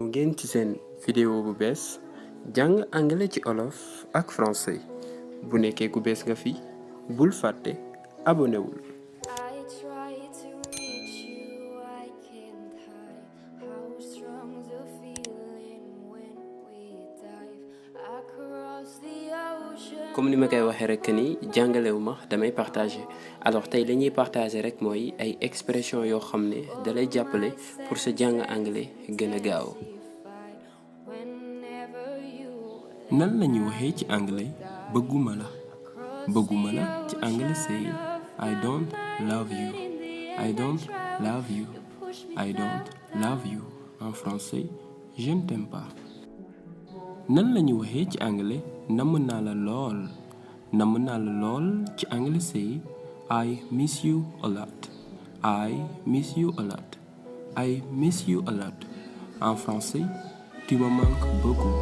ngeen ci seen vidéo bu bees jàng anglais ci olof ak français bu nekkee ku bees nga fi bul fàtte abonné wul. comme ni ma koy waxee rek ni jàngalewu ma damay partager alors tey lañuy partager rek mooy ay expression yoo xam ne dalay jàppale pour sa jàng anglais gën a gaaw. nan lañuy waxee ci anglais bëgguma la ci anglais c'est I don't love you. I don't love you. I don't love you. En français je ne t'aime pas. nan lañuy waxee ci anglais namm naa la lool ci anglais c'est I miss you a lot. I miss you a lot. I miss you a lot. En français tu me manques beaucoup.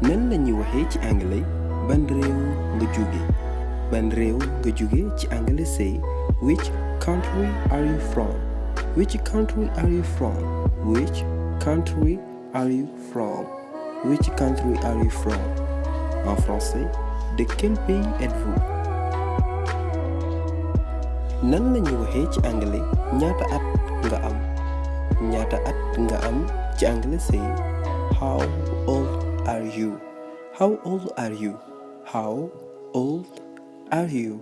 nan lañuy waxee ci anglais ban réew nga jóge ci anglais c'est which country are you from. Which country are you from. Which country are you from. Which country are you from. En français de quel pays êtes-vous. nan lañuy waxee ci anglais ñaata at nga am ci anglais c'est how old are you. How old are you. How old are you.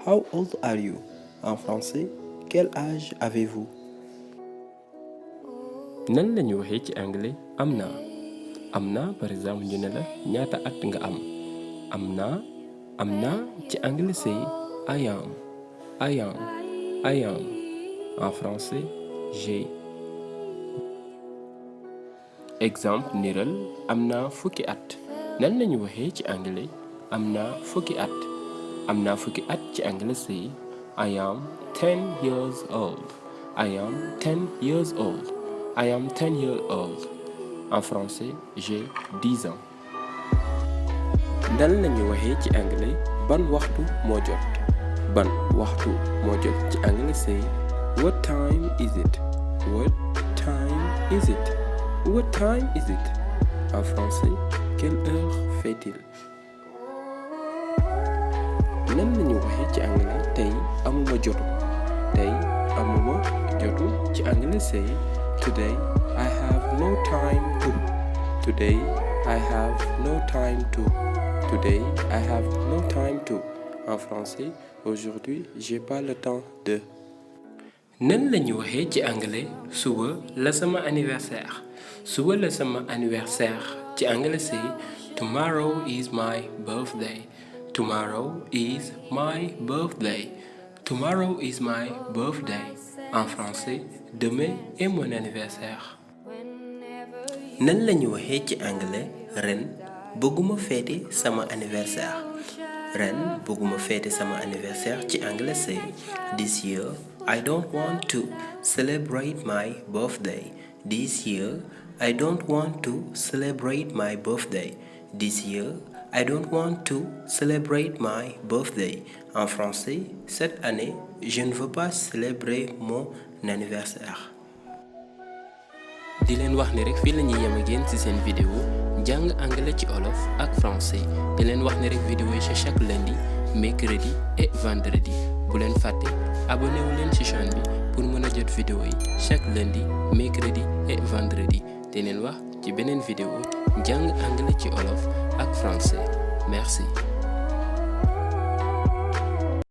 How old are you. En français quel âge avez-vous. nan lañuy waxee ci anglais am naa par exemple ñu ne la ñaata at nga am. am naa ci anglais c'est I am. En français j'ai. exemple niral am naa fukki at. nan lañuy waxee ci anglais am naa fukki at ci anglais c'est I am 10 years old. I am 10 years old. I am 10 years old. En français j'ai 10 ans. nan lañuy waxee ci anglais ban waxtu moo jot ci anglais c'est what time is it. What time is it. What time is it. En français quelle heure fait-il. nan lañuy waxee ci anglais tey amuma jotu ci anglais c'est today I have no time to. Today I have no time to. Today I have no time to. En français aujourd'hui j'ai pas le temps de. nan lañuy waxee ci anglais suba la sama anniversaire. ci anglais c'est tomorrow is my birthday. Tomorrow is my birthday. Tomorrow is my birthday. En français demain est mon anniversaire. nan lañuy waxee ci anglais ren bëgguma fêter sama anniversaire. ci anglais c'est this year I don't want to celebrate my birthday. This year I don't want to celebrate my birthday. This year I don't want to celebrate my birthday. En français cette année je ne veux pas célébrer mon anniversaire. di leen wax ni rek fii la ñuy yem ak yéen ci seen vidéo jàng anglais ci olof ak français di leen wax ni rek vidéo yi c'est chaque lundi mercredi et vendredi bu leen fàtte abonné wu leen ci chaîne bi pour mën a jot vidéo yi chaque lundi mercredi et vendredi di leen wax ci beneen vidéo jàng anglais ci olof ak français merci.